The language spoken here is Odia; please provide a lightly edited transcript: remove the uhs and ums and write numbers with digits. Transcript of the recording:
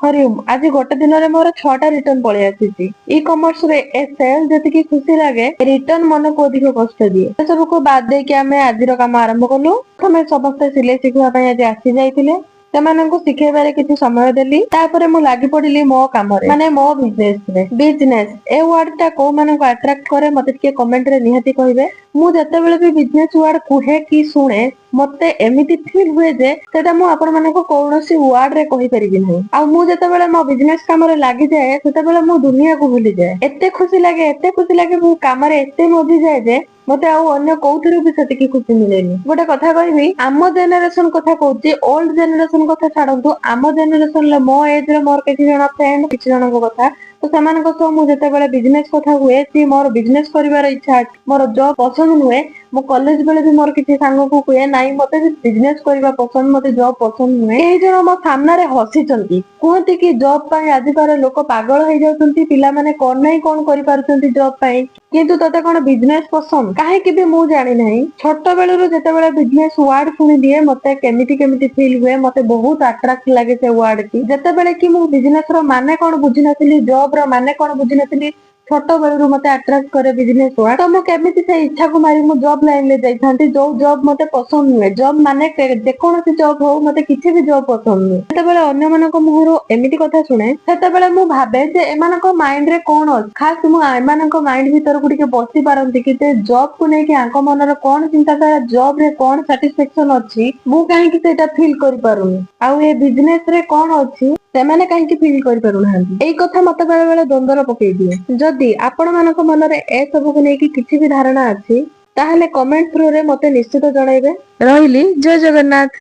ହରିଓମ, ଆଜି ଗୋଟେ ଦିନରେ ମୋର 6ଟା ରିଟର୍ନ ପଳେଇ ଆସିଛି। ଇ କମର୍ସ ରେ ଏ ସେଲ୍ ଯେତିକି ଖୁସି ଲାଗେ, ରିଟର୍ନ ମନକୁ ଅଧିକ କଷ୍ଟ ଦିଏ। ଏସବୁକୁ ବାଦ ଦେଇକି ଆମେ ଆଜିର କାମ ଆରମ୍ଭ କଲୁ। ପ୍ରଥମେ ସମସ୍ତେ ସିଲେଇ ଶିଖିବା ପାଇଁ ଆଜି ଆସି ଯାଇଥିଲେ। ସେମାନଙ୍କୁ ଶିଖେଇବାରେ କିଛି ସମୟ ଦେଲି। ତାପରେ ମୁଁ ଲାଗି ପଡିଲି ମୋ କାମରେ, ମାନେ ମୋ ବିଜନେସ ରେ। ବିଜନେସ ଏ ୱାର୍ଡ ଟା କୋଉମାନଙ୍କୁ ଆଟ୍ରାକ୍ଟ କରେ, ମତେ ଟିକେ କମେଣ୍ଟ ରେ ନିହାତି କହିବେ। ମୁଁ ଯେତେବେଳେ ବି ବିଜନେସ ୱାର୍ଡ କୁହେ କି ଶୁଣେ, ମତେ ଏମିତି ଫିଲ୍ ହୁଏ ଯେ ସେଟା ମୁଁ ଆପଣ ମାନଙ୍କୁ କୌଣସି ୱାର୍ଡ ରେ କହିପାରିବି ନାହିଁ। ଆଉ ମୁଁ ଯେତେବେଳେ ମୋ ବିଜନେସ କାମରେ ଲାଗିଯାଏ, ସେତେବେଳେ ମୁଁ ଦୁନିଆକୁ ଭୁଲିଯାଏ। ଏତେ ଖୁସି ଲାଗେ, ଏତେ ଖୁସି ଲାଗେ, ମୁଁ କାମରେ ଏତେ ମଜିଯାଏ ଯେ ମତେ ଆଉ ଅନ୍ୟ କୋଉଥିରୁ ବି ସେତିକି ଖୁସି ମିଳେନି। ଗୋଟେ କଥା କହିବି, ଆମ ଜେନେରେସନ କଥା କହୁଛି, ଓଲ୍ଡ ଜେନେରେସନ କଥା ଛାଡନ୍ତୁ। ଆମ ଜେନେରେସନରେ ମୋ ଏଜ ର ମୋର କିଛି ଜଣ ଫ୍ରେଣ୍ଡ, କିଛି ଜଣଙ୍କ କଥା ତ, ସେମାନଙ୍କ ସହ ମୁଁ ଯେତେବେଳେ ବିଜନେସ କଥା ହୁଏ, ସିଏ ମୋର ବିଜନେସ କରିବାର ଇଚ୍ଛା ଅଛି, ମୋର ଜବ ପସନ୍ଦ ନୁହେଁ। ମୁଁ କଲେଜ ବେଳେ ବି ମୋର କିଛି ସାଙ୍ଗକୁ କୁହେ, ନାଇଁ, ମତେ ବିଜନେସ କରିବା ପସନ୍ଦ, ମତେ ଜବ ପସନ୍ଦ ନୁହେଁ। କେଇ ଜଣ ମୋ ସାମ୍ନାରେ ହସିଛନ୍ତି। କୁହନ୍ତି କି ଜବ ପାଇଁ ଆଜିକାର ଲୋକ ପାଗଳ ହେଇଯାଉଛନ୍ତି, ପିଲାମାନେ କଣ ନାହିଁ କଣ କରିପାରୁଛନ୍ତି ଜବ ପାଇଁ, କିନ୍ତୁ ତତେ କଣ ବିଜନେସ ପସନ୍ଦ? କାହିଁକି ବି ମୁଁ ଜାଣିନାହିଁ, ଛୋଟ ବେଳରୁ ଯେତେବେଳେ ବିଜନେସ ୱାର୍ଡ ଶୁଣିଦିଏ, ମତେ କେମିତି କେମିତି ଫିଲ୍ ହୁଏ। ମତେ ବହୁତ ଆଟ୍ରାକ୍ଟ ଲାଗେ ସେ ୱାର୍ଡ ଟି। ଯେତେବେଳେ କି ମୁଁ ବିଜନେସ ର ମାନେ କଣ ବୁଝିନଥିଲି, ଜବ ର ମାନେ କଣ ବୁଝିନଥିଲି, ଛୋଟ ବେଳରୁ ମତେ ଆଟ୍ରାକ୍ଟ କରେ ବିଜନେସ ୱାର୍ଡ। ତ ମୁଁ କେମିତି ସେ ଇଚ୍ଛାକୁ ମାରି ମୁଁ ଜବ ଲାଇନ ରେ ଯାଇଥାନ୍ତି, ଯୋଉ ଜବ ମତେ ପସନ୍ଦ ନୁହେଁ? ଜବ ମାନେ ଯେକୌଣସି ଜବ ହଉ, ମତେ କିଛି ବି ଜବ ପସନ୍ଦ ନୁହେଁ। ଯେତେବେଳେ ଅନ୍ୟମାନଙ୍କ ମୁହଁରୁ ଏମିତି କଥା ଶୁଣେ, ସେତେବେଳେ ମୁଁ ଭାବେ ଯେ ଏମାନଙ୍କ ମାଇଣ୍ଡ ରେ କଣ ଅଛି। ଖାସ ମୁଁ ଏମାନଙ୍କ ମାଇଣ୍ଡ ଭିତରକୁ ଟିକେ ପଶି ପାରନ୍ତି କି ଯେ ଜବ କୁ ନେଇକି ୟାଙ୍କ ମନରେ କଣ ଚିନ୍ତାଧାରା, ଜବ ରେ କଣ ସାଟିସ୍ଫାକ୍ସନ ଅଛି, ମୁଁ କାହିଁକି ସେଇଟା ଫିଲ୍ କରିପାରୁନି, ଆଉ ଏ ବିଜନେସ ରେ କଣ ଅଛି, ସେମାନେ କାହିଁକି ଫିଲ୍ କରିପାରୁନାହାନ୍ତି। ଏଇ କଥା ମତେ ବେଳେ ବେଳେ ଦ୍ୱନ୍ଦ୍ୱରେ ପକେଇ ଦିଏ। ଯଦି ଆପଣ ମାନଙ୍କ ମନରେ ଏସବୁକୁ ନେଇକି କିଛି ବି ଧାରଣା ଅଛି, ତାହେଲେ କମେଣ୍ଟ ଥ୍ରୁରେ ମତେ ନିଶ୍ଚିତ ଜଣାଇବେ। ରହିଲି, ଜୟ ଜଗନ୍ନାଥ।